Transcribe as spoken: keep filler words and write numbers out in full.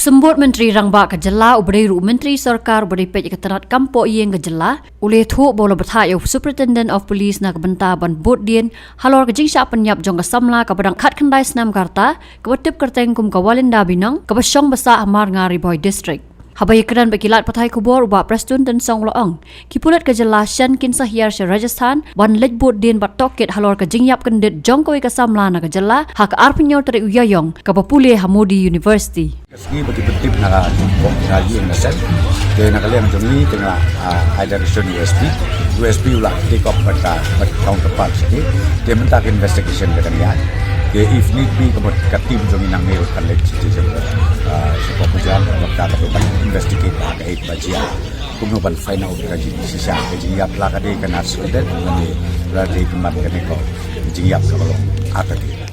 Symbud Myntri Rangbah ka jylla uba dei ruh u Myntri Sorkar uba dei peit ïa ka tnat kam poh ïing ka jylla u la ïathuh ba u la bthah ïa u Superintendent of Police na ka bynta ban bud dien halor ka jingshah pynïap jong ka samla kaba dang khatkhyndai snem ka rta kaba tip kyrteng kum ka Walinda Binong kaba shong ba sah ha Marnga, Ri Bhoi District. Haba ïakren bad ki lad pathai khubor u Bah Prestone Tynsong u la ong ki pulit ka jylla shen kin sa hiar sha Rajasthan ban leit bud dien bad tohkit halor ka jingïap kyndit jong kawei ka samla na ka jylla ha ka arphew hynñiew tarik u Ïaïong kaba pule ha Modi University. Ka sngi ba ki pyntip na ka jingpok na ïing na sem. Te na ka liang jong ngi te nga, ah, ai direction U S P. U S P u la take up bad ka, bad counterpart sha ki. Te mynta ka investigation ka dang ïaid. Te if need be ka mut ka team jong ngi nangne ruh kan leit sha station, ah, sha Pokujang, bad ka, ka ban investigate ha ka eight ba jia. Kumno ban find out ka jingshisha ka jingïap, la ka dei ka nurse cadet lane la dei pynban kane ka jingïap kaba long ha ka dei.